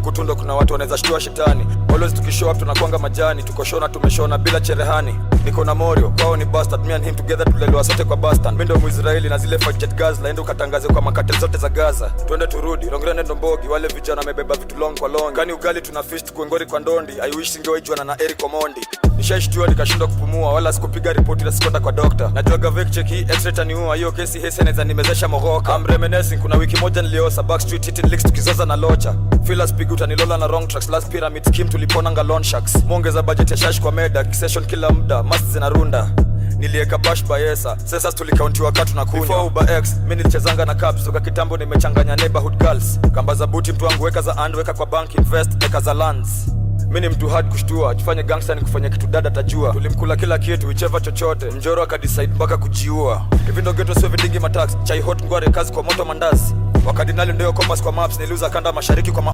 Huku tundo kuna watu wanaweza shtua shetani. Always tukishow up tunakwanga majani. Tuko shona, tumeshona bila cherehani. Niko na Morio, kwao ni bastard. Me and him together tulelewa sote kwa bastard. Mimi ndo Muisraeli na zile fight jet Gaza. Enda ukatangaze kwa macartel zote za Gaza. Twende turudi, Rongrende ndo mbogi. Wale vijana wamebeba vitu long kwa long. Kani ugali tuna fist kuengori kwa ndondi. I wish singewahi na Eric Omondi. Nishaishtua nikashindwa kupumua, wala sikupiga ripoti na sikwenda kwa doctor. Najua gavek check hii x-ray taniua, hiyo kesi hese naweza nimezesha mogoka. I'm reminiscing, kuna wiki moja niliosa backstreet hitting licks tukizoza na locha. Filas pigu utanilola na wrong tracks, last pyramid scheme tulipona loan sharks. Muongeza budget ya shash kwa meda, session kila muda, mast zinarunda. Nilieka bash bayesa, sasa tulikauntiwa katu na kunywa. Before Uber X, mimi nilichezanga na cabs, toka kitambo nimechanganya neighborhood girls. Kamba za buti mtu wangu weka za and weka kwa bank invest eka za lands. Mi ni mtu hard kushtua, jifanye gangster ni kufanya kitu dada tajua. Tulimkula kila kitu, whichever chochote. Mjoro akadecide mpaka kujiua. Hivi ndo ghetto sio vidingi matax, chai hot ngware kazi kwa moto mandazi. Wakadinali ndio compass kwa maps, niliuza kanda mashariki kwa ma